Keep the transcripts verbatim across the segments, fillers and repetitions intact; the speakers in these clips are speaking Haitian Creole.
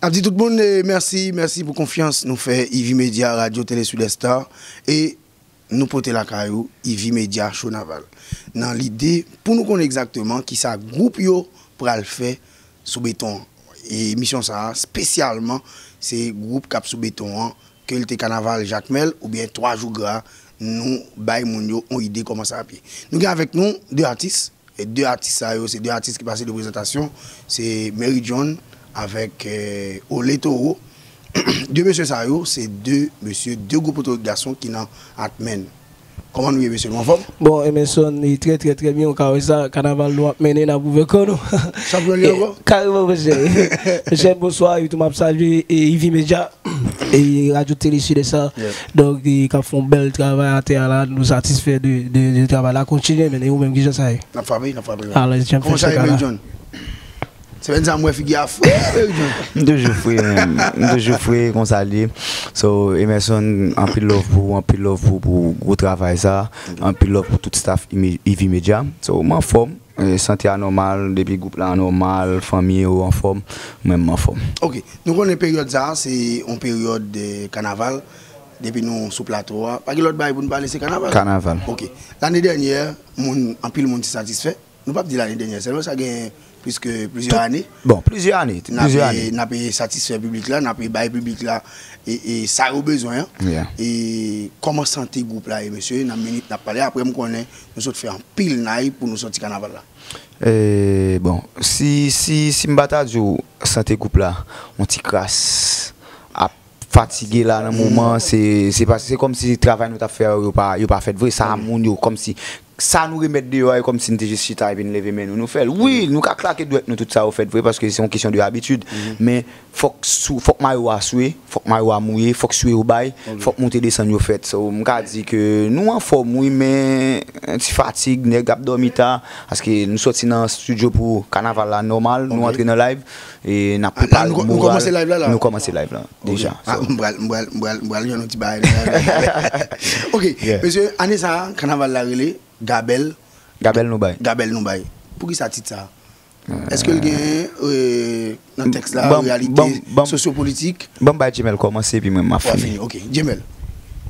N ap di tout moun, eh, mèsi, mèsi pou konfyans nou fè Ivy Media, Radyo Tele Sud Est la, e nou pote lakay ou Ivy Media Show Naval. Nan lide pou nou konnen egzakteman kisa gwoup yo pral fè sou beton an. E emisyon sa a, espesyalman, se gwoup k ap sou beton an, ke l te Kanaval Jakmèl oubyen twa jou gra, nou bay moun yo yon ide kòman sa ap ye. Nou gen avèk nou de atis, E de atis sa yo, se de atis ki pase de prezantasyon, se Mary John avèk, eh, Ole Toro. De mesye sa yo, se de mesye, de gwo potorik gason ki nan Atmen. Kòman nou ye, mesye? Nou anfòm? Bon, Emerson, li trè, trè, trè byen, ou ka wè sa, kanaval nou ap mennen, n ap ouvè kò nou. Sa pou yo li ankò? Kareman, monchè. Monchè, bonswa, epi tou m ap salye, e, Ivy Media. E Radyo Tele Sud Est sa. Donk, e, k ap fè yon bèl travay atè a la. Nou satisfè de, de, de travay la. Kontinye, men, e ou menm, kijan sa ye? N ap frape, n ap frape. Alèz, jan m fè chak la. Kòman sa ye, Mary John? Semèn sa, m wè figi a fre, Mary John. M toujou fre, men. M toujou fre, konsa l ye. So, Emerson, anpil love pou ou, anpil love pou, pou gwo travay sa. Anpil love pou tout staff Imi-, Ivy Media. So, m anfòm. E, sante a nòmal, depi gwoup la nòmal, fanmi yo anfòm, mwen m anfòm. Ok, nou konnen peryòd sa a, se yon peryòd, eh, kanaval, depi nou sou plato a, pa gen lòt bagay pou nou pale, se kanaval. Kanaval. Ok, lane dènyè, moun, anpil moun te satisfè, nou p ap di lane dènyè sèlman, sa gen plis ke plizyè ane. Bon, plizyè ane, plizyè ane. N ap satisfè piblik la, n ap bay piblik la e, e sa yo bezwen an. E kòman sante gwoup la ye, mesye? Nan minit n ap pale, apre m konnen nou sot fè anpil nay pou nou sòti kanaval la. E, bon, si, si, si m pa ta di w sante gwoup la, yon ti kras ap fatige la nan moman, se, se pa, se kòmsi travay nou t ap fè a yo pa, yo pa fèt vre, sa moun yo, kòmsi, sa nou remèt deyò a, e kòmsi n te jis chita epi n leve men nou, nou fè l. Wi, nou ka klake dwèt nou, tout sa yo fèt vre, paske se yon kesyon de abitid, men fòk sou, fòk mayo a swe, fòk mayo a mouye, fòk swe yo bay, fòk moute desann yo fèt. So, m ka di ke nou anfòm, wi, men yon ti fatig, nèg ap dòmi ta, paske nou sòti nan estidyo pou kanaval la nòmal, nou antre nan live, e n ap prepare moral. Nou kòmanse live la, la? Nou kòmanse live la, deja. Ah, m pral, m pral, m pral, m pral jwenn yon ti bagay nan live la. Ok, mesye, ane sa a, kanaval la rele Gabèl. Gabèl nou bay. Gabèl nou bay. Poukisa tit sa a? Èske l gen, euh, nan tèks la, reyalite sosyopolitik? Ban m bay Jemèl kòmanse, epi mwen, m ap fini. Ok, Jemèl.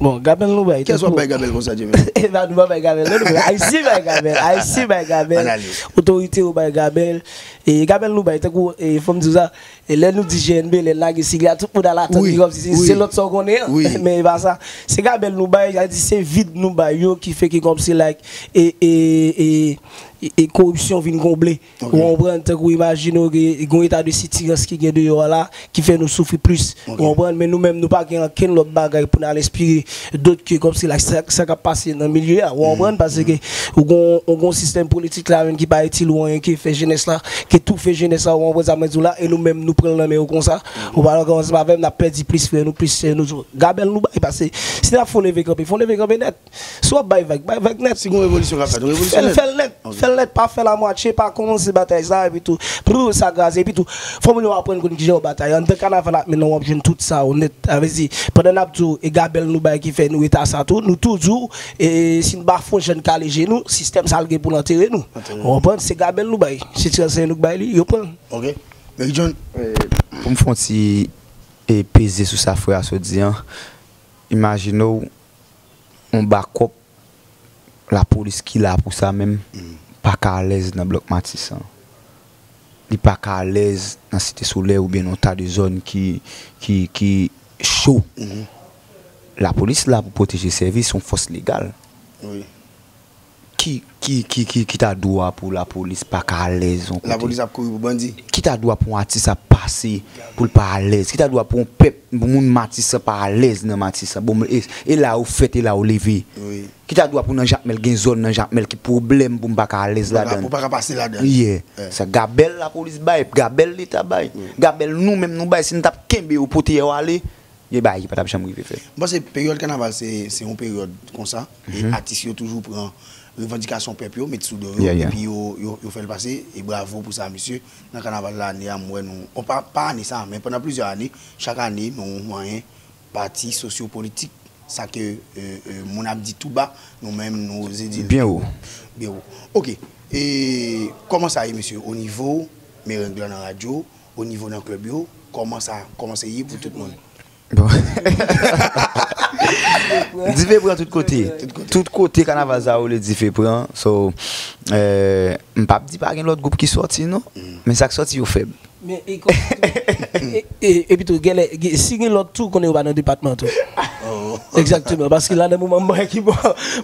Bon, Gabèl nou bay. Kiyès w ap bay Gabèl konsa, Jemèl? E pa nou pa bay Gabèl, non, nou, Ayisyen bay Gabèl, Ayisyen bay Gabèl, otorite yo bay Gabèl. E Gabèl nou bay, tankou, e, fò m di w sa, e lè nou di G N B, lè n lage sig la, tout moun al atann li kòmsi se, se lòt sa w konnen an. Men e pa sa. Se Gabèl nou bay, sa di se vid nou bay yo ki fè ke kòmsi, like, e, e, e, e, e koripsyon vin konble. Ou konprann? Tankou imajine w gen, gen yon eta de sitirans ki gen deyò a la, ki fè nou soufri plis. Ou konprann? Men nou menm, nou pa gen ankenn lòt bagay pou n al enspire dòt ke kòmsi, like, sa, sa k ap pase nan milye a. Ou konprann? Paske ou gon, ou gon sistèm politik la menm ki pa itil ou anyen, ki fè jenès la, ki toufe jenès la. Ou konprann sa mwen di w la? E nou menm, nou pran l nan men yo konsa. Ou pa kòmanse avè m, n ap pèdi plis frè nou, plis sè nou. Gabèl nou bay, paske si n ap fè yon leve kanpe, fè yon leve kanpe nèt. Si w ap bay vag, bay vag nèt. Si gon revolisyon k ap fèt, yon revolisyon nèt. Fè l, fè l nèt. Fè l nèt, pa fè lamwatye, pa kòmanse batay sa, epi tou, pou sa kraze, epi tou, fò moun yo aprann konn kijan yo batay. Anndan kanaval la, men non, w ap jwenn tout sa yo nèt. Sa vle di, pandan n ap di w, e gabèl nou bay ki fè nou eta sa tou, nou tou di w, e si n pa fè yon jan n kale je nou, sistèm sa l gen pou l antere nou. Ou konprann? Se gabèl nou bay. Se ti ansèy nou k bay li, yo pran l. Ok. Mary John. Pou m fè yon ti, e, peze sou sa frè a sot di an, imajine w, yon bakòp lapolis ki la pou sa menm pa ka alèz nan blòk Matisan. Li pa ka alèz nan Site Solèy oubyen nan yon ta de zòn ki, ki, ki cho. Lapolis la pou pwoteje sèvis, se yon fòs legal. Ki, ki, ki, ki, ki ta dwa pou lapolis pa ka alèz yon kote? Lapolis ap kouri pou bandi. Ki ta dwa pou yon atis ap pase pou l pa alèz? Ki ta dwa pou yon pèp, pou moun Matisan pa alèz nan Matisan? Bon, e, e la ou fèt, e la ou leve. Ki ta dwa pou nan Jakmèl, gen zòn nan Jakmèl ki pwoblèm pou m pa ka alèz ladan l? Pou pa ka pase ladan l. Yeah. Sa gabèl lapolis bay, gabèl Leta bay, gabèl nou menm nou bay. Si n t ap kenbe yo, pote yo ale, gen bagay ki pa t ap janm rive fèt. M panse peryòd kanaval se, se yon peryòd konsa, e atis yo toujou pran revandikasyon pèp yo, met sou do yo, epi yo, yo, yo fè l pase, e bravo pou sa, mesye. Nan kanaval la, ane a, m wè nou, bon, pa, pa ane sa, men pandan plizyè ane, chak ane, nou manyen pati sosyopolitik, sa ke, e, e, moun ap di tou ba, nou menm, nou oze di l byen wo. Byen wo. Ok. E kòman sa ye, mesye, o nivo mereng lan nan radyo, o nivo nan klèb yo, kòman sa kòmanse ye pou tout moun? Bon. Dife pran tout kote. Tout kote kanaval sa yo le dife pran. So, euh, m p ap di pa gen lòt gwoup ki sòti non. Men sa k sòti yo fèb. Men e kòm e- e- epi tou genlè gen- si gen lòt tou konnen yo pa nan depatman tou. Egzakteman paske la nan moman m wè ki bò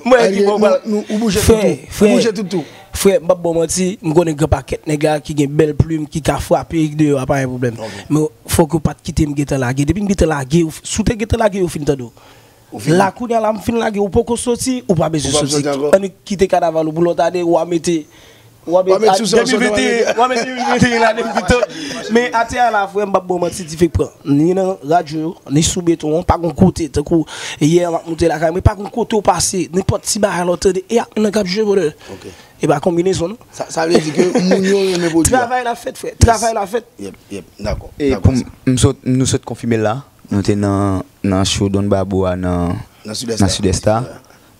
m wè ki bò pral Nou ou bouje tout tou. Ou bouje tout tou. Frè, m p ap ba w manti, m konnen gen pakèt nèg la ki gen bèl plim, ki ka frape deyò a, pa gen pwoblèm. Men fòk yo pa t kite m gentan lage. Depi m gentan lage, si w te gentan lage, yo fin tande w. La kounye a la, m fin lage, ou poko soti, ou pa bezwen soti. Annik kite kanaval ou pou lòt ane, w a mete. W a mete sou sa, w a mete de mil venteyen la depi pito. Men atè a la, frè, m p ap ba w manti, dife k pran. Ni nan radyo yo, ni sou beton an, pa gon kote. Tankou yè, m ap moute lakay mwen, pa gon kote w pase. Nenpòt ti bagay la, w tande, e ak nan k ap jwe, brother. E pa konbinezon non. Sa, sa vle di ke moun yo renmen pwodui a. Travay la fèt, frè. Travay la fèt. Yep, yep, dakò. E pou m sot, nou sot konfime l la. Nou te nan, nan show Don Babo a nan, nan Sidès la.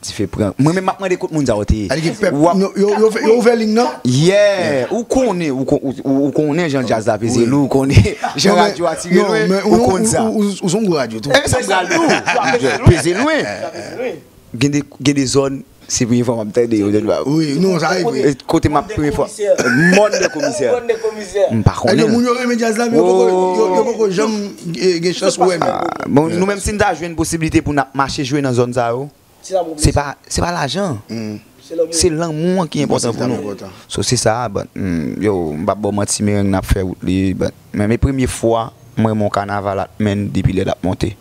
Dife pran. Mwen menm m ap mande kot moun sa yo te ye. Yo, yo, yo ouvè liy nan? Yeah! Ou konnen, ou, ou, ou konnen jan djaz la peze lou, ou konnen jan radyo a tire lwen, ou konn sa. Ou, ou, ou, ou son gwo radyo tou. E sa m pral di w. Peze lwen. Gen de, gen de zòn, se premye fwa m ap tande yo, Don Babo. Wi, non, sa rive. Kote m ap premye fwa. Mòn de komisè. M pa konnen. Moun yo renmen djaz la, men yo poko, yo, yo poko janm gen chans wè nou. Bon, nou menm si n ta jwenn posiblite pou n ap mache jwe nan zòn sa yo, se pa, se pa lajan. Se lanmou an ki enpòtan pou nou. So, se sa, but, yo, m p ap ba w manti, mereng n ap fè wout li, but, men, men premye fwa, m renmen yon kanaval Atmèn depi lè l ap monte.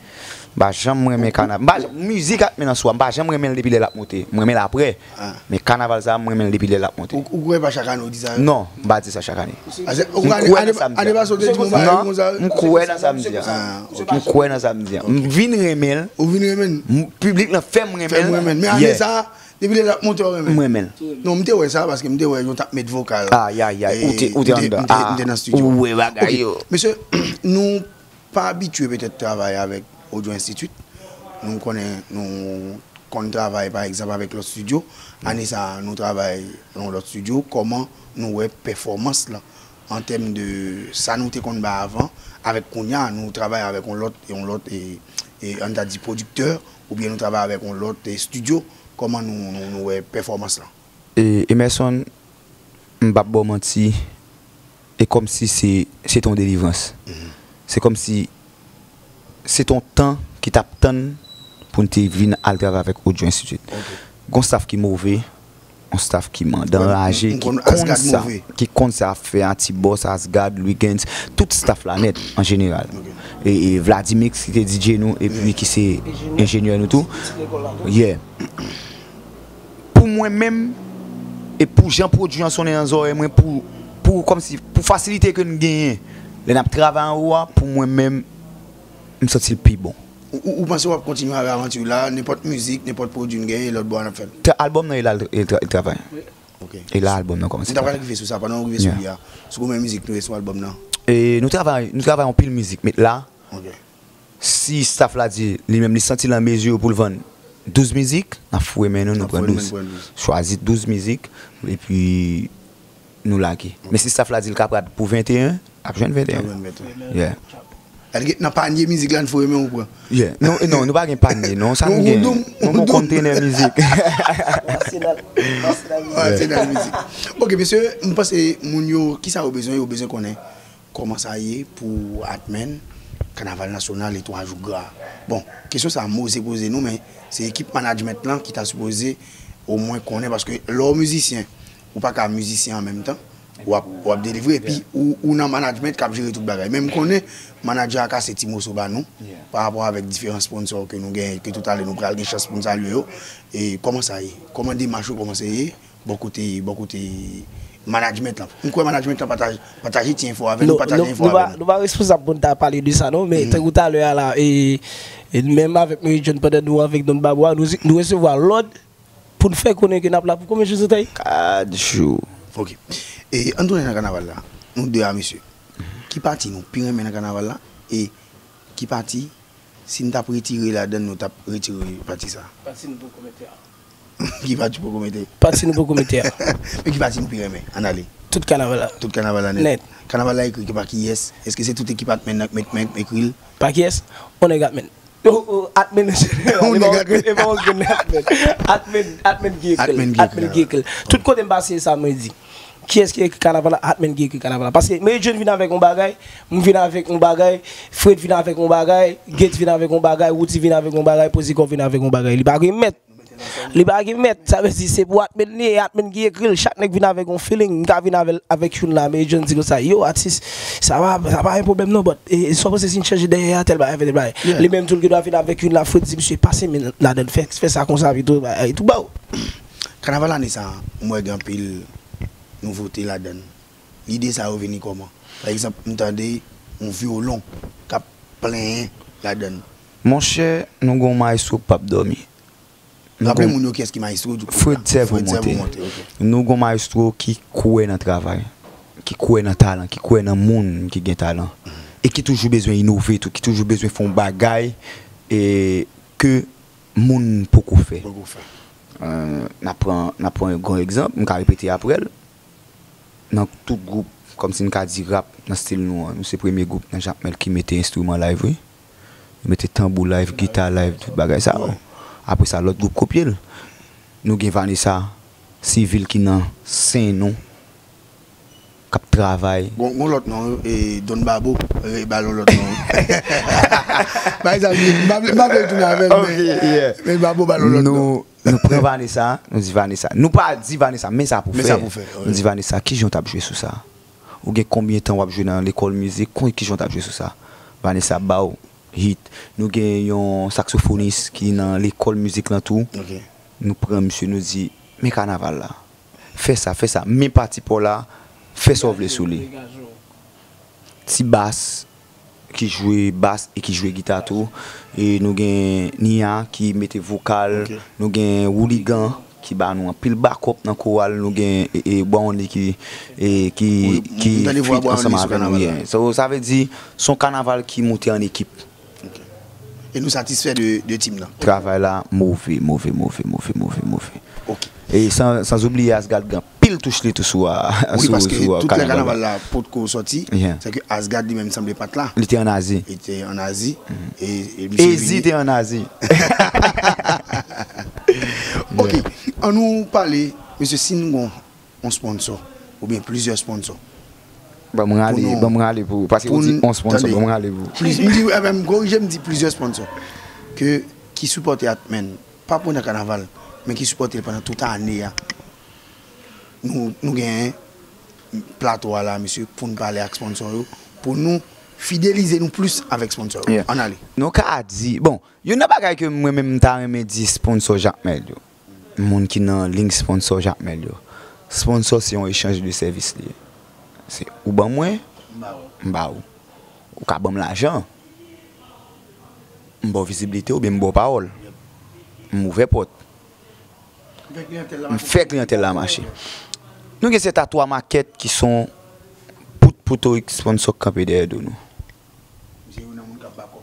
M pa janm renmen kanaval. M pa janm, mizik Atmèn an swa, m pa janm renmen l depi lè l ap monte. M renmen l aprè. Men kanaval sa a, m renmen l depi lè l ap monte. Ou, ou kwè pa chak ane ou di sa? Non, m pa di sa chak ane. M kwè nan sa m di a. Non, m kwè nan sa m di a. M kwè nan sa m di a. M vin renmen l. Ou vin renmen l? Piblik lan fè m renmen l. Fè m renmen l. Men ane sa a, depi lè l ap monte, w renmen l? M renmen l. Non, m te wè sa, paske m te wè yo t ap met vokal. Ayayay, ou te, ou te anndan. M te nan estidyo. Ou wè bagay yo. Mesye, nou pa abitye petèt travay avèk Audio Institute. Nou konnen nou konn travay pa egzanp avèk lòt estidyo. Ane sa a, nou travay nan yon lòt estidyo. Kòman nou wè pèfòmans lan an tèm de sa nou te konn bay avan avèk kounye a, nou travay avèk yon lòt, yon lòt, e, e, ann ta di pwodiktè, oubyen nou travay avèk yon lòt, e, estidyo? Kòman nou, nou, nou wè pèfòmans lan? E, Emerson, m p ap ba w manti, e kòmsi se, se te yon delivrans. Se kòmsi se te yon tan ki t ap tann pou n te vin al travay avèk Audio Institute. Gon staff ki move, yon staff ki mande anraje, ki konn sa, ki konn sa ap fè, Atibos, Asgard, Lugens, tout staff la nèt, an jeneral. E, e Vladimix ki te DJ nou, epi ki se enjenyè nou tou. Yeah. Pou mwen menm, e pou jan pwodui an sonnen nan zòrèy mwen, pou, pou, kòmsi, pou fasilite ke n genyen lè n ap travay anwo a, pou mwen menm, m santi l pi bon. Ou, ou, ou panse w ap kontinye avè avanti w la, nenpòt mizik, nenpòt pwodui n genyen, e lòt bò a n ap fè l? Albòm nan e la l tra-, e l travay. E la albòm nan kòmanse travay. M ta pral rive sou sa, pandan w rive sou li a. Sou konbyen mizik nou ye sou albòm nan? E nou travay, nou travay anpil mizik, met la. Si staff la di li menm li santi l an mezi pou l vann douz mizik, n ap foure men nou, nou pran douz. Chwazi douz mizik, epi nou lage. Men si staff la di l ka pran pou venteyen, ap jwenn venteyen. Yeah. Nan panye mizik la n foure men ou pran. Yeah. Non, non, nou pa gen panye, non. Sa nou gen, nou gon kontenè mizik. Arsenal mizik. Ok, mesye, m panse moun yo, kisa yo bezwen? Yo bezwen konnen kòman sa ye pou Atmèn, Kanaval Nasyonal e twa jou gra. Bon, kesyon sa a m oze poze nou, men se ekip management lan ki ta sipoze omwen konnen, paske lè w mizisyen, ou pa ka mizisyen an menm tan, w ap, w ap delivre, epi ou, ou nan management k ap jere tout bagay. Men m konnen manadjè a kase ti moso ba nou, pa rapò avèk diferan sponsò ke nou genyen, ke toutalè nou pral gen chans pou n salye yo. E kòman sa ye? Kòman demach yo kòmanse ye? Bò kote, bò kote management lan. M kwè management lan pataje, pataje ti enfo avè nou, pataje enfo avè nou. Nou pa responsab pou n ta pale de sa non, men tankou talè a la, e, e menm avèk Mary Jane pandan nou avèk Don Babo a, nou, nou resevwa lòd pou n fè konnen ke n ap la pou konbyen jou Santay? Kat jou. Ok. E ann tounen nan kanaval la. Nou de a mesye. Ki pati nou pi renmen nan kanaval la? E ki pati, si n t ap retire ladann, nou t ap retire pati sa? Pati nou poko mete a. Ki pati poko mete? Pati nou poko mete a. Men ki pati nou pi renmen? Ann ale. Tout kanaval la. Tout kanaval la nèt. Nèt. Kanaval la ekri pa kiyès? Èske se tout ekip Atmen nan k met men ekri l? Pa kiyès? On nèg Atmen. Atmen, On nèg Atmen. E pa on grenn Atmen. Atmen, Atmen ki ekri l. Atmen ki ekri Atmen ki ekri l. Tout kote m pase, sa mwen di. Kiyès ki ekri kanaval la? Atmen ki ekri kanaval la. Paske Mary Jane vin avèk yon bagay, m vin avèk yon bagay, Fred vin avèk yon bagay, Gates vin avèk yon bagay, Wouti vin avèk yon bagay, Pozikò vin avèk yon bagay. Li pa gen mèt. Li pa gen mèt. Sa vle di se pou Atmen li ye, Atmen ki ekri l. Chak nèg vin avèk yon feeling. M ka vin avè, avèk youn la, Mary Jane di konsa, yo, atis, sa pa, sa pa yon pwoblèm non, but, e, sa w panse si n chanje dèyè a, tèl bagay, fè tèl bagay. Li menm tou, l gen dwa vin avèk youn la, Fred di, misye, pase men ladan l, fè, fè sa konsa pito, bagay, tou ba w. Kanaval ane sa a, m wè gen anpil nouvote ladan l. Lide sa yo vini kòman? Pa egzanp, m tande yon vyolon k ap plenyen ladan l. Monchè, nou gen yon mayestwo k p ap dòmi. Raple moun yo kiyès ki mayestwo di gwoup la. Fred Servo Monte. Ok. Nou gen yon mayestwo ki kwè nan travay, ki kwè nan talan, ki kwè nan moun ki gen talan. E ki toujou bezwen inove tou, ki toujou bezwen fè yon bagay e ke moun poko fè. Poko fè. Euh, n ap pran, n ap pran yon gran egzanp, m ka repete apre l. Nan tout gwoup, kòmsi n ka di rap, nan stil nou an, nou se premye gwoup nan Jakmèl ki mete enstriman live, wi. Nou mete tanbou live, gita live, tout bagay sa yo. Apre sa, lòt gwoup kopye l. Nou gen Vanessa Civil ki nan sen nou, k ap travay. Gon, gon lòt non, e, Don Babo, e, ba l yon lòt non. Bay sa, m pa vle, m pa vle tounen avè l, Ok, yeah. Men Babo ba l yon lòt non. Nou, nou pran Vanessa, nou di Vanessa. Nou pa di Vanessa, men sa pou Men fè. Sa pou fè, wi. Nou di Vanessa, kijan w t ap jwe sou sa? Ou gen konbyen tan w ap jwe nan lekòl mizik? Kon-, kijan w t ap jwe sou sa? Vanessa ba w hit. Nou gen yon saksofonis ki nan lekòl mizik lan tou. Ok. Nou pran misye, nou di, men kanaval la. Fè sa, fè sa. Men pati pa w la, fè sa w vle sou li. Ti bas ki jwe bas e ki jwe gita tou. E nou gen Nia ki mete vokal. Ok. Nou gen Wouligan ki ba nou anpil bakòp nan koral. Nou gen e, e, Brownie ki, e, ki, Wi, ki m tande vwa feat ansanm Brownie sou avè nou. kanaval la. Yeah. So, sa vle di, se yon kanaval ki moute an ekip. Ok. E nou satisfè de, de team nan. Travay la move, move, move, move, move, move. Ok. E san, san oubliye Asgard gen pil touch li tou sou a. Wi, Sou, paske sou, a, tout lè kanaval kanaval la. La pot ko soti, Yeah. Se ke Asgard li menm sanble pa t la. Li te an Azi. Li te an Azi. E, e misye Ezi vini. Te an Azi. Ok, an nou pale, mesye, si nou gon yon sponsor, oubyen plizyè sponsor. Ban mwen rale, Pou nou- ban mwen rale pou, paske pou ou di n- yon sponsor, tande. Ban mwen rale pou. Pliz-, m di, eh ben, m korije, m di plizyè sponsor. Ke, ki sipòte Atmen, pa pou nan kanaval, men ki sipòte l pandan tout ane a. Nou, nou gen plato a la, mesye, pou n pale ak sponsor yo, pou nou fidelize nou plis avèk sponsor yo. Yeah. Ann ale. Nou ka di, bon, youn nan bagay ke mwen menm m ta renmen di sponsor Jakmèl yo. Moun ki nan liy sponsor Jakmèl yo. Sponsor se yon echanj de sèvis li ye. Se ou ban mwen, m ba ou. Ou ka ban m lajan. M ba w vizibilite oubyen m ba w pawòl. M ouvè pòt. M fè kliyantèl la mache. Nou gen sèt a twa makèt ki son pout potorik sponsor k kanpe dèyè do nou.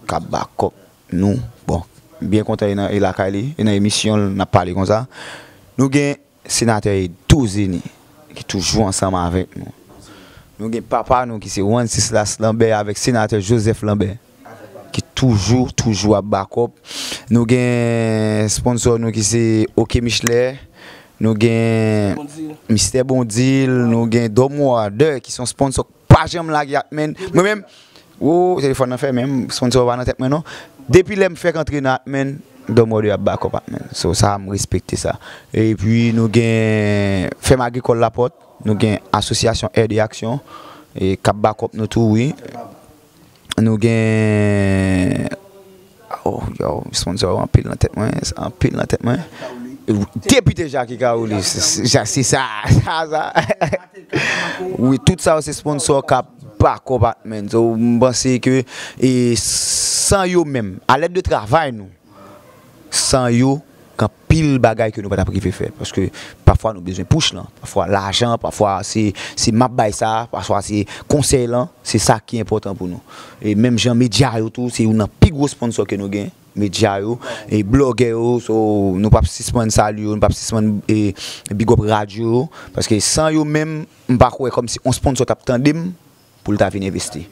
K ap bakòp nou. Bon, byen kontan e nan, e lakay li, e nan emisyon l, n ap pale konsa. Nou gen senatè Edo Zeni, ki toujou ansanm avèk nou. Nou gen papa nou ki se Wenceslas Lambert avèk senatè Joseph Lambert, ki toujou, toujou ap bakòp. Nou gen sponsor nou ki se Ok Michelet, nou gen Mistè Bondil, nou gen Dom Water, ki se yon sponsor k pa janm lage Atmen. Mwen menm, o, telefòn nan fè, men sponsor pa nan tèt mwen non. Depi lè m fèk antre nan Atmen, Dom Water ap bakòp Atmen. So, sa, m respekte sa. Epi, nou gen Fèm Agrikòl Lapòt, nou gen Asosyasyon Aide et Action, e k ap bakòp nou tou, wi. Nou gen, oh, yo, sponsor anpil nan tèt mwen, anpil nan tèt mwen. Depite Jacky Kaouli, se, se, se sa, sa, sa. Wi, tout sa yo se sponsor k ap bakòp Atmen. So, m panse ke, e, san yo menm, a lèd de travay nou, san yo, Gen anpil bagay ke nou pa t ap rive fè, paske pafwa nou bezwen push lan, pafwa lajan, pafwa se, se m ap bay sa, pafwa se konsèy lan, se sa ki enpòtan pou nou. E menm jan medya yo tou, se youn nan pi gwo sponsò ke nou gen, medya yo, e blogè yo, so, nou p ap sispann salye yo, nou p ap sispann, e, big up radyo yo, paske san yo menm, m pa kwè kòmsi on sponsò t ap tande m, pou l ta vin envesti.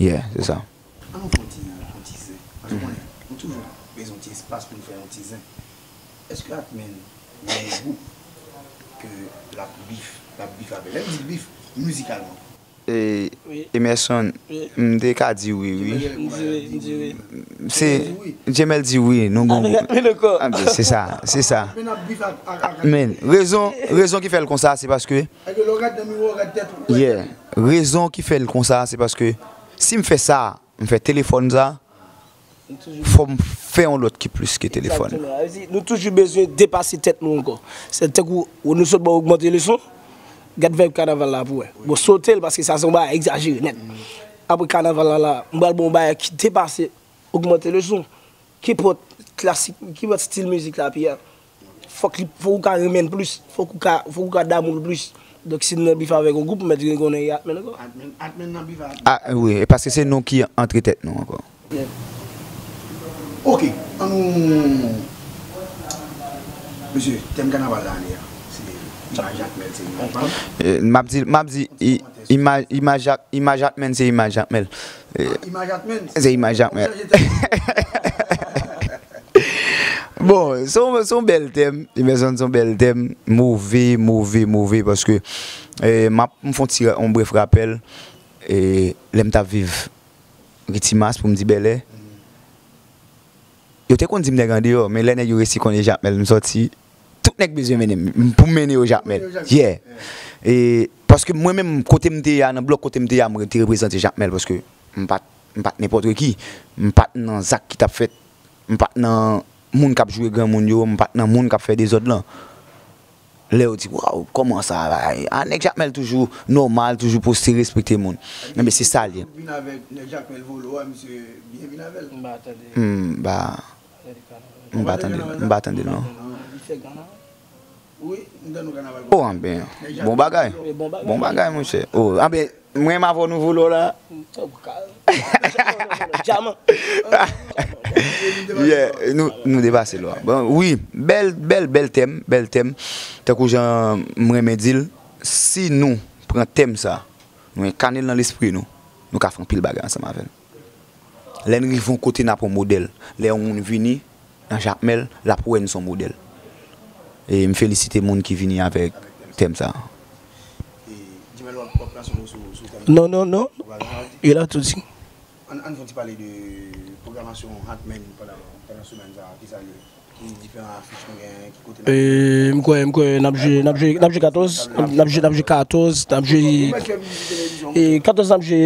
Yeah, se sa. An nou fè yon ti, yon ti zen. Paske w konnen, nou toujou bezwen yon ti espas pou nou fè yon ti zen. Èske Atmen gen yon gwoup ke l ap bif, l ap bif avè l? Lè m di bif, mizikalman. E, Emerson, m te ka di wi, wi. M di wi, m di wi. Se, Jemel di wi, nou gon gwoup. Atmen ankò. Ah, ben, se sa, se sa. Men, rezon, rezon ki fè l konsa, se paske Paske lè w gad nan miwa, w gad tèt ou, ou wè tèt ou. Yeah. Rezon ki fè l konsa, se paske si m fè sa, m fè telefòn sa, fò m fè yon lòt ki plis ke telefòn. Egzakteman. Sa vle di, nou toujou bezwen depase tèt nou ankò. Se tankou, nou sot ba w ogmante leson, gad vibe kanaval la pou wè. Bon, sote l paske sa se yon bagay egzajere nèt. Apre kanaval la, la, m pral ba w yon bagay ki depase ogmante leson. Kenpòt klasik, kenpòt stil mizik l ap ye a, fòk li, fòk ou ka renmen l plis, fòk ou ka, fòk ou ka damou l plis. Donk, si n nan bif avèk yon gwoup, ou mèt vin konnen e Atmen ankò. Atmen, Atmen nan bif avèk. Ah, wi, e paske se nou ki antre tèt nou ankò. Ok, an nou, mesye, tèm kanaval la ane a, se imaj Atmen, se imaj. Eh, m ap di, m ap di, i-, imaj, imaj Ak-, imaj Atmen, se imaj Atmen. Eh, ah, imaj Atmen. Se imaj Atmen. Bon, se yon, se yon bèl tèm. Emerson, se yon bèl tèm. Move, move, move, paske, eh, m ap, m fè yon ti, yon brèf rapèl. Eh, lè m t ap viv Ritimas, pou m di Bèlè, yo te konn di m nèg andeyò, men lè nèg yo resi konnen Jakmèl m sòti, tout nèg bezwen mennen m, pou m mennen yo Jakmèl. Yeah. E, paske mwen menm, kote m te ye a, nan blòk kote m te ye a, mwen te reprezante Jakmèl, paske m pa t, m pa t nenpòt ki, m pa t nan zak ki t ap fèt, m pa t nan moun k ap joure granmoun yo, m pa t nan moun k ap fè dezòd lan. Lè yo di, "Waw, kòman sa, bagay?" Ah, nèg Jakmèl toujou nòmal, toujou poste, respekte moun. Enben, se sa l ye. Vin avèk nèg Jakmèl volo a, misye byen vin avè l. M pa tande. Hmm, ba, m pa tande, m pa tande l, non. Li fè kanaval. Wi, m tande kanaval. Oh, anben, bon bagay. Bon bagay, monchè. Oh, anben, mwen menm avè w nou volo la. Dyaman. Yeah, nou, nou depase lwa. Bon, wi, bèl, bèl, bèl tèm, bèl tèm. Tankou jan m renmen di l, si nou pran tèm sa, nou enkane l nan lespri nou, nou ka fè anpil bagay ansanm avè l. Lè n rive yon kote, n ap yon modèl. Lè yon moun vini nan Jakmèl, l ap wè n se yon modèl. E m felisite moun ki vini avèk tèm sa. Non, non, non. Yo la tou di. Ann, ann fè yon ti pale de pwogramasyon Hatman pandan, pandan semèn sa, ki sa l ye? Ki diferan afich nou gen, ki kote n ap jwe? E, m kwè, m kwè n ap jwe, n ap jwe, n ap jwe katòz, n ap, n ap jwe, n ap jwe katòz, n ap jwe, e, katòz n ap jwe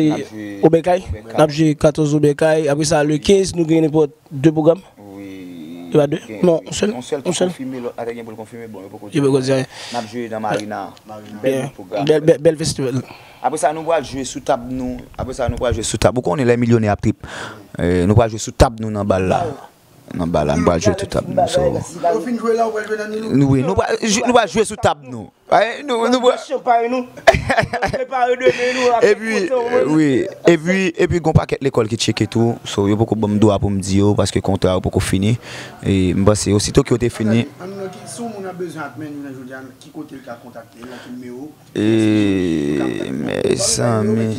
Obèkay, n ap jwe katòz Obèkay, apre sa, le kenz, nou gen nenpòt de pwogram. Wi. E pa de? Non, yon sèl, yon sèl. Yon sèl ki konfime, lòt la te gen pou l konfime, bon, yo poko di anyen. N ap jwe nan Marina. Bèl bout pwogram. Bèl, bèl, bèl festival. Apre sa, nou pral jwe sou tab nou. Apre sa, nou pral jwe sou tab. Ou konnen lè milyonè ap trip. E, nou pral jwe sou tab nou nan bal la. Nan bal la, nou pral jwe sou tab nou, so. Lè w fin jwe la, ou pral jwe nan nou? Nou, wi, nou pral jwe, nou pral jwe sou tab nou. Ay, nou, nou pral chanpay nou. Prepare demen nou ak kontan, wi. Epi, epi gon pakèt lekòl ki tcheke tou, so yo poko ban m dwa pou m di yo, paske kontra yo poko fini. E m panse osito ke yo te fini. Ann, ann, ki, si yon moun ap bezwen Hatman jounen jodi a, ki kote l ka kontakte, nan ki nimewo? E, mezanmi.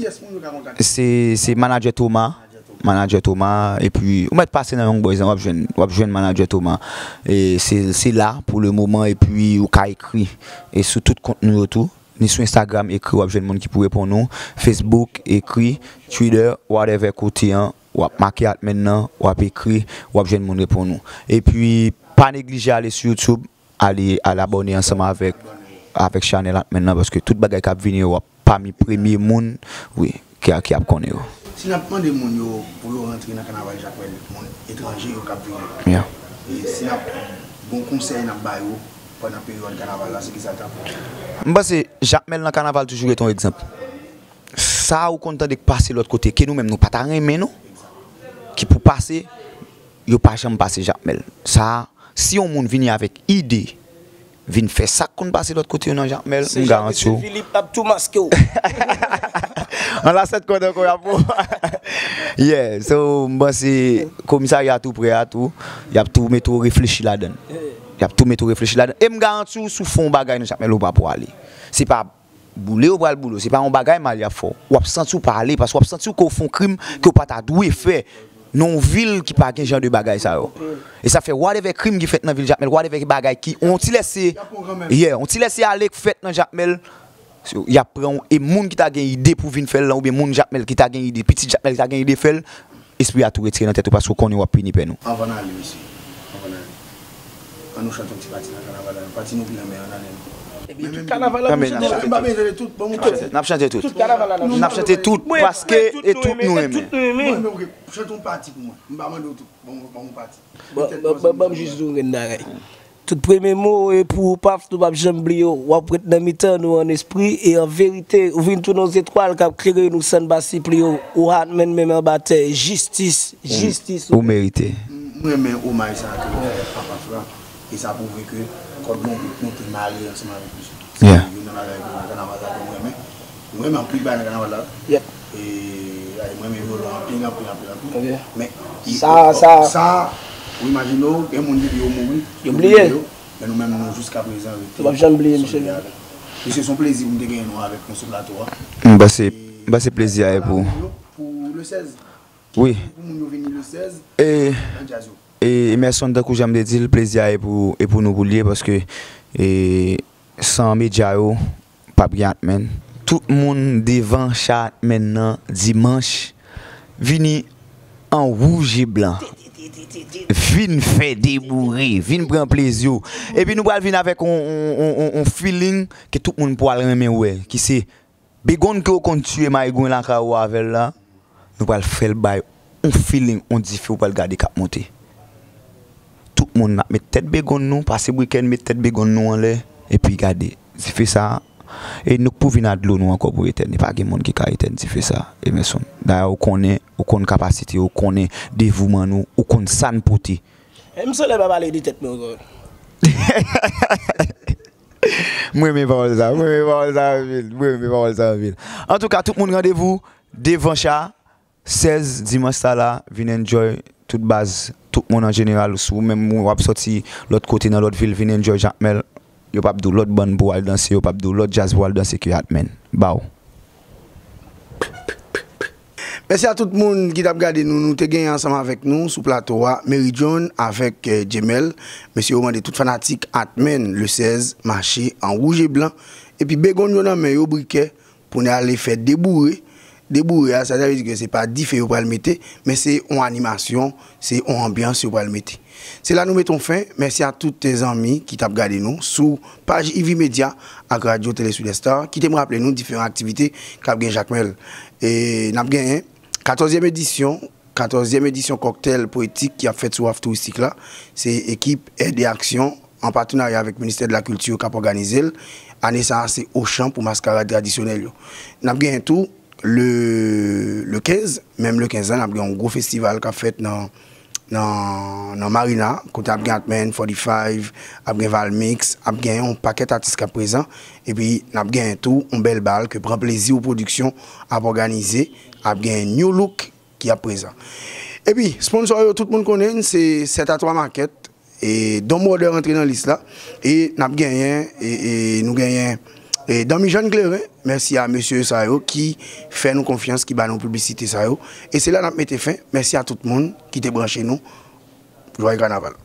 Se, se manadjè Thomas. Manadjè Thomas, epi ou mèt pase nan Young Boys lan, w ap jwenn, w ap jwenn manadjè Thomas. E se, se la pou le moman, epi ou ka ekri. E sou tout kont nou yo tou, ni sou Instagram, ekri, w ap jwenn moun ki pou reponn ou. Facebook, ekri, Twitter, whatever kote an, w ap make Hatman nan, w ap ekri, w ap jwenn moun reponn ou. Epi, pa neglije ale sou YouTube, ale, al abòne ansanm avèk, avèk chanèl Hatman nan, paske tout bagay k ap vini yo, w ap pami premye moun, wi, ki, ki ap konnen yo. Si n ap mande moun yo pou yo rantre nan kanaval Jakmèl, moun etranje yo k ap vini. Yeah. E si n ap, gon konsèy n ap ba yo pandan peryòd kanaval la, se kisa l t ap ye? M panse Jakmèl nan kanaval toujou rete yon egzanp. Sa ou konn tande k pase lòt kote, ke nou menm nou pa ta renmen, non, ki pou pase, yo pa janm pase Jakmèl. Sa, Si yon moun vini avèk ide, vin fè sa k konn pase lòt kote yo nan Jakmèl, m garanti w. Philippe ap tou maske w. An la sèt kòd ankò y ap. Yeah, so m panse komisarya tou prè a tou, y ap tou mete w reflechi ladan l. Y ap tou mete w reflechi ladan l. E m garanti w, si w fè yon bagay nan Jakmèl, ou pa pou ale. Se pa boule yo pral boule w, se pa yon bagay mal y ap fè w. W ap santi w pa ale, paske w ap santi w ke w fè yon krim ke w pa ta dwe fè nan yon vil ki pa gen jan de bagay sa yo. E sa fè whatever krim ki fèt nan vil Jakmèl, whatever bagay ki, yon ti lèse, yeah, yon ti lèse ale k fèt nan Jakmèl, y ap pran w, e moun ki ta gen ide pou vin fè l lan, oubyen moun Jakmèl ki ta gen ide, pitit Jakmèl ki ta gen ide fè l, espri a tou retire nan tèt ou paske w konnen w ap pini pèn ou. Anvan n ale, mesye, anvan n ale, ann nou chante yon ti pati nan kanaval la. Pati nou pi renmen an, ann ale non. Epi tout kanaval la, m chante tout. M pa bezwen chante tout, ban m yon pati. N ap chante tout. Tout kanaval la, n ap chante tout. N ap chante tout, paske e tout nou renmen. Mwen, mwen, ok, chante yon pati pou mwen. M pa mande w tout. Ban m, ban m yon pati. Ban, ban, ban, ban m jis di w grenn bagay. Tout premye mo e pou ou, Paps, nou p ap janm bliye w. W ap ret nan mitan nou an espri e an verite. Ou vin tounen yon zetwal k ap klere nou san n pa sipliye w. Ou Hatman menm anba tè. Jistis, jistis. Ou merite. M renmen omaj sa ke yo fè a Paps la. E sa pwouve ke kòd Gongout monte mare ansanm avèk misye. Yeah. Youn nan bagay ke nan kanaval la ke m renmen. M renmen anpil bagay nan kanaval la. Yep. E, ay, m renmen vyolon anpil, anpil, anpil, anpil. Ok. Men, sa, sa, sa, ou imajine w, gen moun ki di yo mouri, yo bliye yo, men nou menm, nou jiskaprezan rete solidè avè l. Misye, se yon plezi pou m te genyen nou avèk nou sou plato a. M panse, m panse plezi a e pou. Pou le sèz. Wi. Pou moun yo vini le sèz, e, nan djaz yo. E Emerson, tankou jan m te di l, plezi a e pou, e pou nou pou l ye, paske, e, san medya yo, p ap gen Hatman. Tout moun devan cha Hatman nan dimanch, vini an wouj e blan. Vin fè deboure, vin pran plezi w. Epi nou pral vin avèk on, on, on, on, on feeling ke tout moun pral renmen wè, ki se Begonn ke w konn tiye mayigwen lakay ou avè l la, nou pral fè l bay on feeling, on dife ou pral gade k ap monte. Tout moun n ap met tèt begonn nou, pase briken, met tèt begonn nou anlè, epi gade, dife sa a, e nou k pou vin a dlo nou ankò pou etèn, e pa gen moun ki ka etèn dife sa a, Emerson. Dayè ou konnen, ou konn kapasite, ou konnen devouman nou, ou konn sa n pote. E m sou lè pa pale de tèt mwen ankò. M renmen pawòl sa, m renmen pawòl sa anpil, m renmen pawòl sa anpil. Antouka, tout moun randevou devan cha, sèz dimanch sa la, vin enjoy tout baz, tout moun an jeneral, si w menm w ap sòti lòt kote nan lòt vil, vin enjoy Jakmèl, yo p ap di w lòt bann pou w al danse, yo p ap di w lòt djaz pou w al danse ke Hatman. Baw. Mèsi a tout moun ki t ap gade nou. Nou te genyen ansanm avèk nou sou plato a, Mary John avèk, eh, Jemel. Mesye yo mande tout fanatik Hatman le sèz mache an wouj e blan. Epi begonn yo nan men yo, brikè, pou n ale fè deboure. Deboure a, sa, sa vle di ke se pa dife yo pral mete, men se yon animasyon, se yon anbyans yo pral mete. Se la nou met yon fen. Mèsi a tout zanmi ki t ap gade nou sou paj Ivy Media ak Radyo Tele Sud Star. Kite m raple nou diferan aktivite k ap gen Jakmèl. E n ap genyen katòzyèm edisyon, katòzyèm edisyon kòktèl poetik ki ap fèt sou waf touristik la. Se ekip Èd e Aksyon an patenarya avèk Ministè de la Kilti k ap òganize l. Ane sa a, se Ochan pou maskarad tradisyonèl yo. N ap genyen tou le, le kenz, menm le kenz la, n ap gen yon gwo festival k ap fèt nan, nan, nan Marina, kote ap gen Atman, forty-five, ap gen Valmix, ap gen yon pakèt atis k ap prezan. Epi, n ap gen tou yon bèl bal ke Pran Plezi w Pwodiksyon ap òganize, ap gen New Look ki ap prezan. Epi, sponsò yo, tout moun konnen n, se Sèt a Twa Market, e Don Brother rantre nan lis la. E n ap genyen, e, e nou genyen, e Danmi Jòn Kleren. Mèsi a mesye sa yo ki fè nou konfyans, ki ba nou piblisite sa yo. E se la n ap mete fen. Mèsi a tout moun ki te branche nou. Jwaye kanaval.